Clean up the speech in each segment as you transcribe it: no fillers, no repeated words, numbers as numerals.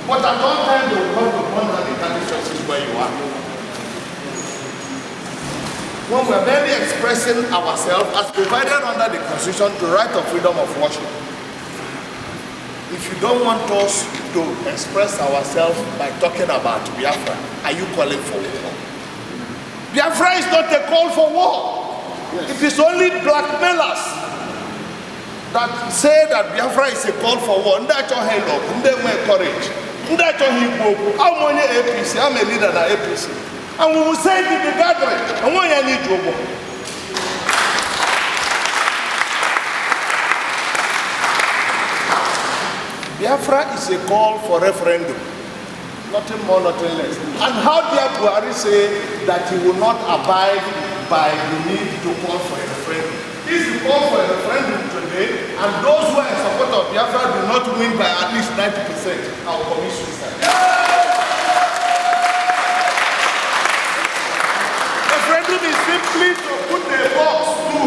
But at one time they will come to burn down the Catholic churches where you are. When we are barely expressing ourselves as provided under the Constitution, the right of freedom of worship. If you don't want us to express ourselves by talking about Biafra, are you calling for war? Biafra is not a call for war. Yes. It is only blackmailers that say that Biafra is a call for war. Ndị achọghị ịlụ ọgụ, ndị enwe courage, ndị achọghị ikwu okwu. I'm onye APC, I'm a leader na APC. And we will say it in the gathering. Onwe onye anyị ji ụgwọ. Biafra is a call for referendum. Nothing more, nothing less. And how dare Buhari say that he will not abide by the need to call for a referendum? If you call for a referendum today, and those who are in support of Biafra do not win by at least 90%, I will commit suicide. Referendum is simply to put a box to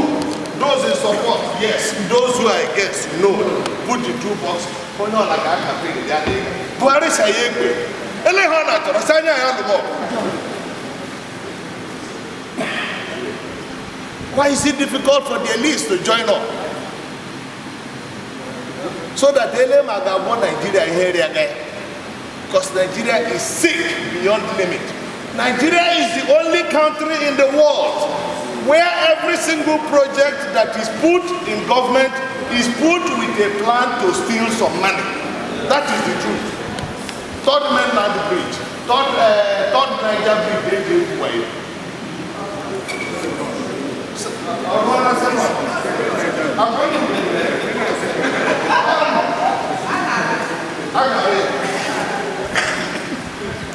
those in support, yes. Those who are against, no. Put the two boxes. Onye ọla ga-akape ya dị. Buhari sị ya egbe. Ele ha ọ na-achọrọ sị anya ya lụmọ. Why is it difficult for the elites to join up? So that ele ma ga-agwọ Nigeria ihe rịa ga ya. Because Nigeria is sick beyond limit. Nigeria is the only country in the world where every single project that is put in government is put with a plan to steal some money. That is the truth. Third Mainland Bridge, third Niger Bridge, they did well.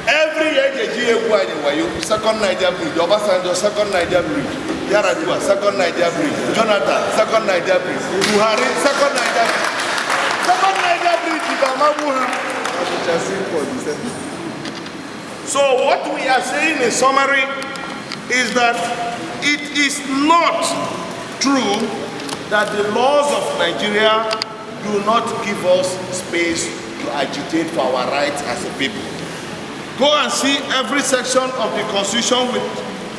Every year, second Niger Bridge, Obasanjo, second Niger Bridge, Yar'Adua, second Niger Bridge, Jonathan, second Niger Bridge, Buhari, second Niger Bridge. Second Niger Bridge, So what we are saying in summary is that it is not true that the laws of Nigeria do not give us space to agitate for our rights as a people. Go and see every section of the Constitution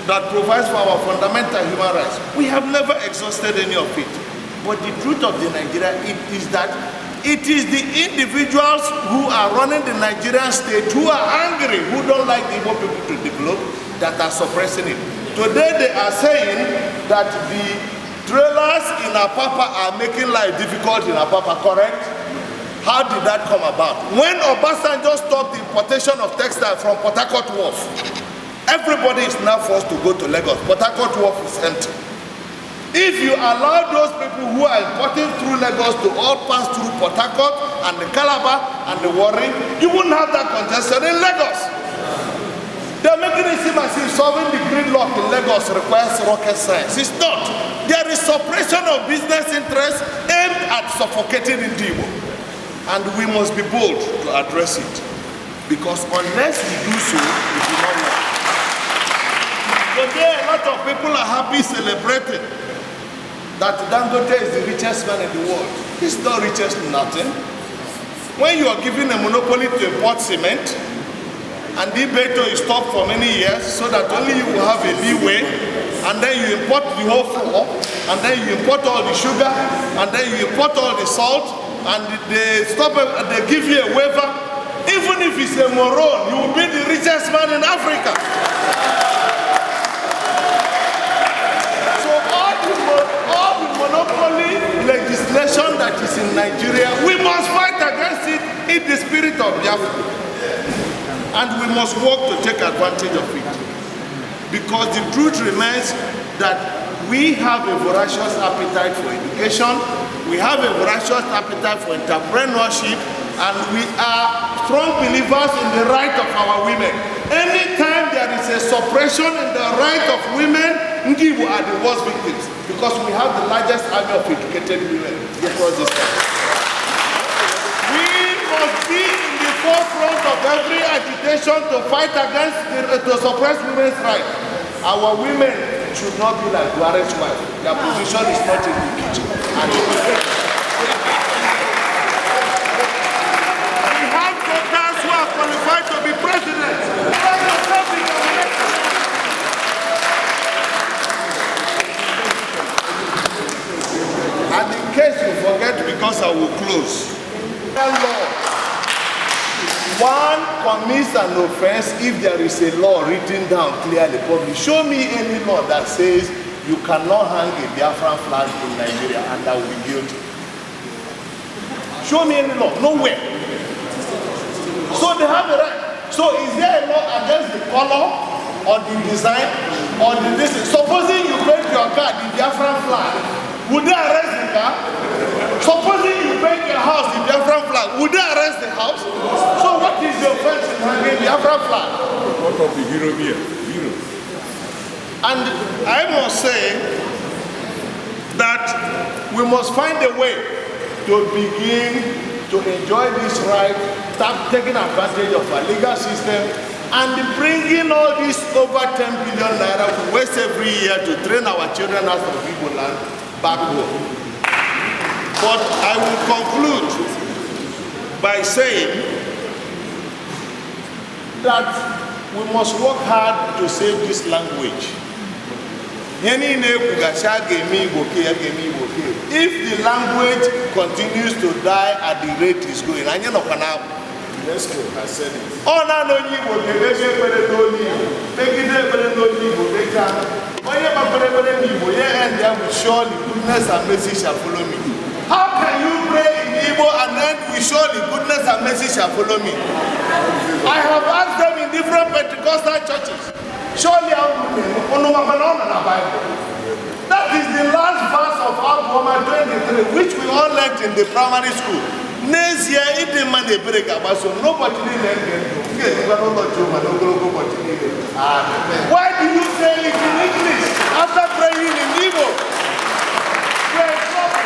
that provides for our fundamental human rights. We have never exhausted any of it. But the truth of the Nigeria is that it is the individuals who are running the Nigerian state who are angry, who don't like the Igbo people to develop, that are suppressing it. Today they are saying that the trailers in Apapa are making life difficult in Apapa, correct? How did that come about? When Obasanjo stopped the importation of textiles from Port Harcourt Wharf, everybody is now forced to go to Lagos. Port Harcourt Wharf is empty. If you allow those people who are importing through Lagos to all pass through Port Harcourt and the Calabar and the Warri, you wouldn't have that congestion in Lagos. They're making it seem as if solving the gridlock in Lagos requires rocket science. It's not. There is suppression of business interests aimed at suffocating Ndigbo. And we must be bold to address it. Because unless we do so, it will not work. Today, a lot of people are happy celebrating that Dangote is the richest man in the world. He's not richest nothing. When you are given a monopoly to import cement, and the Ibeto is stopped for many years so that only you will have a leeway, and then you import the whole flour, and then you import all the sugar, and then you import all the salt, and they stop, they give you a waiver. Even if it's a moron, you will be the richest man in Africa. So all the monopoly legislation that is in Nigeria, we must fight against it in the spirit of Biafra. And we must work to take advantage of it. Because the truth remains that we have a voracious appetite for education, we have a voracious appetite for entrepreneurship, and we are strong believers in the right of our women. Anytime there is a suppression in the right of women, Ndigbo are the worst victims, because we have the largest army of educated women across this country. We must be in the forefront of every agitation to fight against, to suppress women's rights. Our women should not be like Buhari's wife. Their position is not in the kitchen. And we have voters who are because I will close. Law. One commits an offense if there is a law written down clearly, published. Show me any law that says you cannot hang a Biafran flag in Nigeria and I will be guilty. Show me any law. Nowhere. So they have a right. So is there a law against the color or the design or the this? Supposing you paint your car the Biafran flag, would they arrest the car? Supposing you paint your house the Biafran flag, would they arrest the house? So what is the offense in hanging Biafran flag? What of the hero here? Hero. And I must say that we must find a way to begin to enjoy this right, start taking advantage of our legal system, and bringing all this over 10 billion naira we waste every year to train our children out of Igbo land back home. But I will conclude by saying that we must work hard to save this language. Ihe niile ekwugasị, a ga-eme Igbo ke a ga-eme Igbo ke, if the language continues to die at the rate it's going, anyị nọkwa na UNESCO has said it. Ọ naanị onye Igbo ga-ekpezi ekpere n'olu Igbo, kpegide ekpere n'olu Igbo, kpechaa. Onye kpakpere ekpere n'Igbo ya end ya with "Surely goodness and mercy shall follow me." How can you pray in Igbo and end with "Surely goodness and mercy shall follow me"? I have asked them in different Pentecostal churches, surely unu makwa na ọ nọ na Bible? That is the last verse of Abụ Ọma 23, which we all learnt in the primary school. N'ezie, ịdị mma na ebere ga-agbaso m n'ụbọchị niile nke ndụ m, ga-ebikwa n'ụlọ Jehova n'ogologo ụbọchị niile. Why do you say it in English after praying in Igbo? We are in trouble.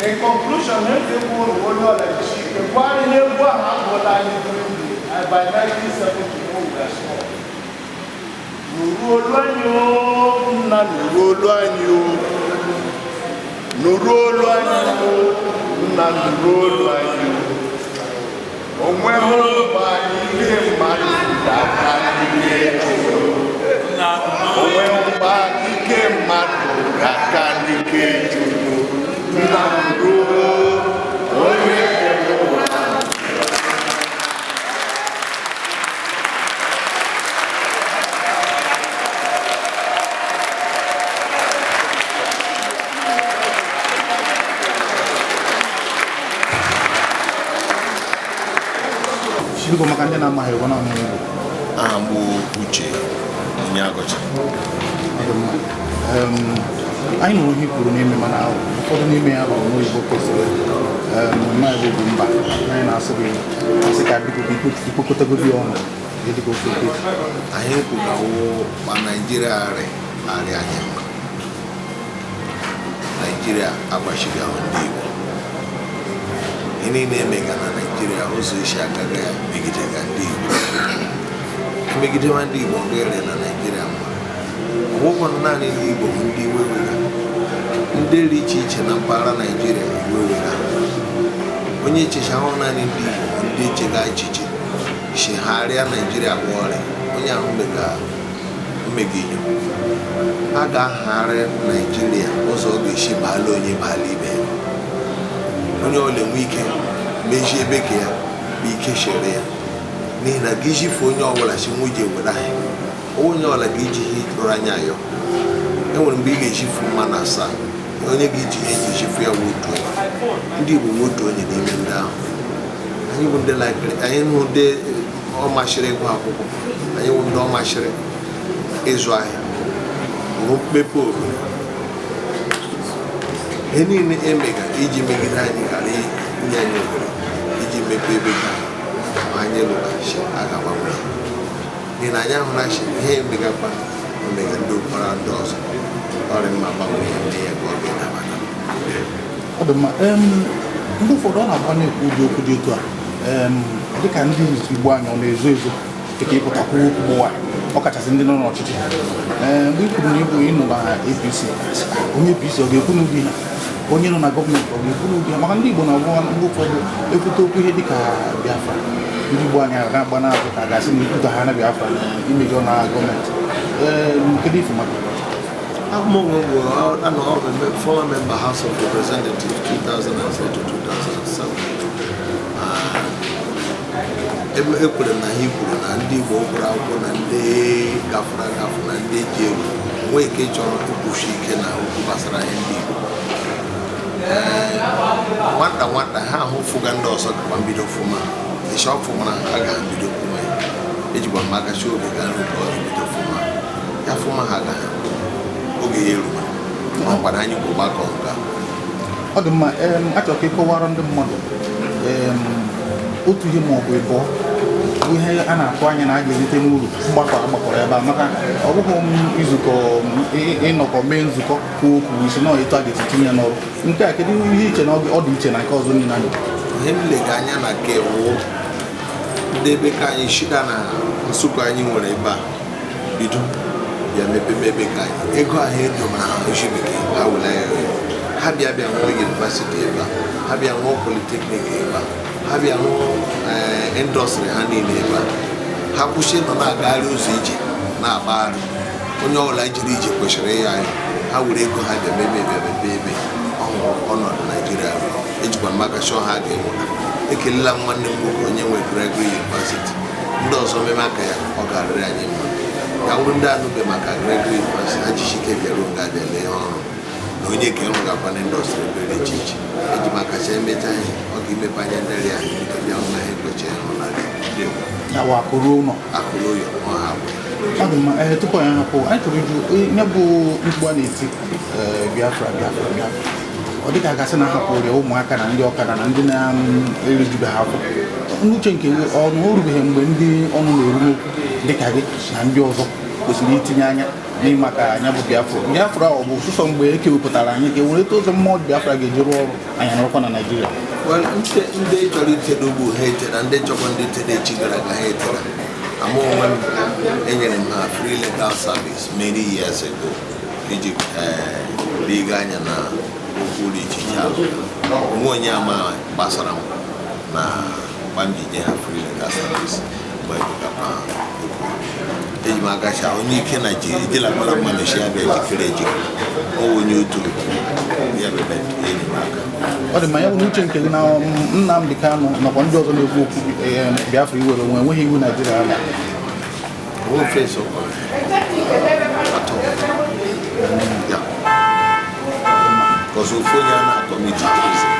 In conclusion, na-ekwu ụlọ onye ọla jisi ike gwa ihe egwu ahụ agụọla anyị during the by 1970 when we were small. Nụrụ olu anyị o, nna, nụrụ olu anyị o. Nụrụ olu anyị o, nna, nụrụ olu anyị o. O nweghị mgbe anyị ihe mmadụ ga-aka n'ike. O nweghị mgbe ike mmadụ ga-aka n'ike Chukwu. Nna, nụrụ onye kere ụwa. Biko, maka ndị na-amaghị, gwa na Igbo. Aha m bụ Uche Onyeagọcha. Ọ dị mma. Anyị nụrụ ihe i kwuru n'ime, mana ụfọdụ n'ime ya bụ n'oyibo kwesịrị mma Igbo bụ mba. Anyị na-asụ gị asị ka biko ka ikpokọtagodi ọnụ ihe dịka ofe ofe. Anyị kwugawo ma Naijiria arị arị anyị mma. Naijiria agbachighị ahụ ndị Igbo. Ihe niile emega na Naijiria, ụzọ isi agaga ya megidega ndị Igbo, emegidewa ndị Igbo ngere na Naijiria mma. Ọgwụgwọ naanị ndị Igbo bụ ndị iwe wega. Ndị dị iche iche na mpaghara Naijiria iwe wega. Onye echiche ahụ naanị ndị Igbo bụ ndị echega echiche chigharịa Naijiria bụ ọrịa onye ahụ mega omega inyo. A ga-ahagharị Naijiria ụzọ ọ ga-esi baala onye baala ibe ya, onye ọbụla enwe ike mejie ebe ka ya bụ ike chere ya, n'ihi na gị jifu onye ọbụla si nwuje were anyị onye ọbụla gị ji ihe rụrụ anya ayọ. Enwere mgbe ị ga-ejifu mmanụ asaa, onye gị ji ihe eji ejifu ya bụ otu onye. Ndị Igbo bụ otu onye n'ime ndị ahụ. Anyị bụ ndị laikiri, anyị hụ ndị ọ masịrị ịgụ akwụkwọ, anyị bụ ndị ọ masịrị ịzụ ahịa bụ mmepe obodo. Ihe niile emega iji megide anyị, ghara inye anyị ohere iji mepee ebe ka ma anyị lụghachi, a ga-agbanwe ya, n'ihi na anyị ahụla chi ihe emegakwa omega ndị ụkpara ndị ọzọ ọrị mma gbanwee ya, mee ya ka ọ ga-edabata. Ọ dị mma. Mgbe ụfọdụ ọ na-agba na-ekwu ụdị okwu dị otu a, dịka ndị Igbo anyị ọ na-ezo ezo, dịka ịpụtakwu okwu gbụwa, ọkachasị ndị nọ n'ọchịchị. Ee, mgbe i kwuru na ịbụ ịnọ na APC, onye APC ọ ga-ekwu n'ụdị ha? Onye nọ na gọọmenti ọ ga-ekwu n'ụdị ha? Maka ndị Igbo na-agwa mgbe ụfọdụ ekwute okwu ihe dịka Biafra, ndị Igbo anyị na-agba n'azụ ka a ga-asị na ikwuta ha na Biafra na imejọ na gọọmenti. Ee, kedu ifu maka Abụ m onwe m anọ former member House of Representatives 2003 to 2007. Ekwere m na ihe kwuru na ndị Igbo gụrụ akwụkwọ na ndị gafuru agafu na ndị ji egwu nwee ike chọrọ ịkwụshi ike na okwu gbasara ihe ndị Igbo. Nwata nwata ha ahụ fụga ndị ọzọ gakwa mbido fụma ịsha ọfụmara ha ga mbido fụma ya. Ejikwa m aka chi oge ga nrụ ka ọ ga-ebido fụma ya, fụma ha agaghị oge ya eruma ma kwara anyị bụ gbakọ nke a. Ọ dị mma. Achọrọ ka ịkọwara ndị mmadụ otu ihe ma ọ bụ ịbụọ bụ ihe a na-atụ anya na a ga-erite n'uru mgbakọ a gbakọrọ ebe a, maka ọ bụghị m izukọ ịnọkọ mee nzukọ, kwuo okwu isi na etu a ga-esi tinye ya n'ọrụ. Nke a, kedu ihe iche na ọ dị iche na nke ọzọ niile anyị? Ihe m lega anya na nke wụ ndị ebe ka anyị shida na Nsụka anyị nwere ebe a bido bịa mepe mebe ka anyị ego ahụ edomara ha oshi bekee ha were ya ha bịa bịa nwụọ university ebe a, ha bịa nwụọ polytechnic ebe a, ha bịa nwụọ industry ha niile ebe a. Ha kwụsị nọ na-agagharị ụzọ ije na-agbagharị. Onye ọbụla jere ije kwesịrị ịya ya. Ha were ego ha bịa mebe bịa mepe ebe ọhụrụ ọnọdụ Naijiria. Ejikwa maka chọọ ha ga-enweta. Ekelela m nwanne m nwoke onye nwe Gregory University. Ndị ọzọ meme aka ya, ọ ga-arịrị anyị mma ka bụrụ ndị anụbe maka Gregory University. Ha jisike bịaruo nga bịa lee ihe ọrụ na onye ka enwegakwa na industry ebe dị iche iche. Eji maka cha emecha ihe ọ ga-emepe anya ndị ahụ bido bịa hụ na ihe kwesịrị ịhụ na ndị Ya bụ akụrụ ụlọ. Akụrụ ụyọ ọha bụ. Ọ dị mma. Ee, tupu anyị hapụ, anyị chọrọ ịjụ nye bụ mkpu a na-eti, Biafra, Biafra, Biafra, ọ dịka a gasị na ahapụrụ ya ụmụaka na ndị ọkada na ndị na-erijubeghị afọ. N'uche nke gị, ọnụ o rubeghị mgbe ndị ọnụ na-eru n'okwu dịka gị na ndị ọzọ kwesịrị itinye anya n'ịma ka anya bụ Biafra, Biafra ọ bụ sụsọ mgbe e kewepụtara anyị ka e were ụzọ mmụọ Biafra ga-eji rụọ ọrụ, anyị nọrọkwa na Naịjirịa? Well, ndị chọrọ itedo ugbu ha etera, ndị chọkwa ndị tere echi gara aga ha etera. Ama onwe m enyere m ha free legal service many years ago iji liga anya na okwu dị iche iche ahụ. Onwe onye ama gbasara m na mgba m ji nye ha free legal service mgbe ebugakwa okwu. Eji m aka cha onye ike na ji ejilakwala mmadụ si abịa jikere ejikere ọwụ onye otu ya bebe enyi m aka. Ọ dị mma. Ya bụ n'uche nke gị na Nnamdi Kanu nakwa ndị ọzọ na-ekwu okwu Biafra iwere onwe, enweghị iwu Naijiria na Won't face up at all. Yeah. Because ofu onye a na-akọmiti treason.